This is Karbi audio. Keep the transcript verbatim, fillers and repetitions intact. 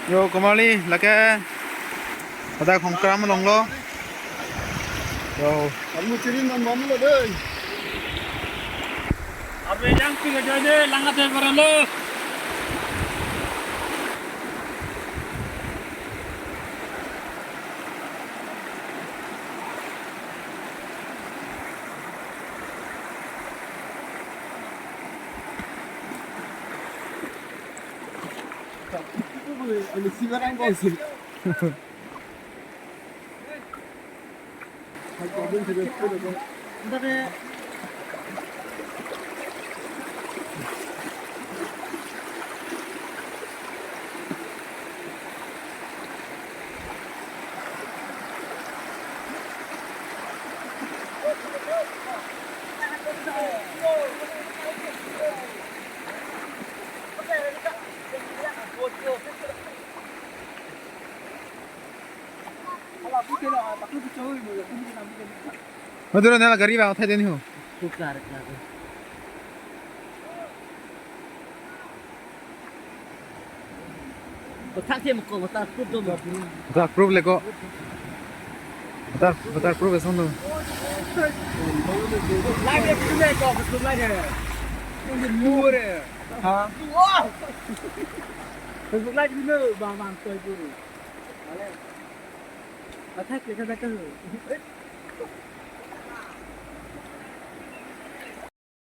Yo, Komarli, lake. Pada Khongkram along lo. Yo. Kamu ciri non mom lo deh. Abe yang tiga jadi langkat dari barang lo. Madura nela gari bang thai den ho. Kothak them ko, kothak proof dom. Kothak proof le ko. Kothak, kothak proof esong do. Live le ko, Facebook live le. Ini nur ya. Ha? Facebook live ini bang bang koi dulu. Kothak le ko betul.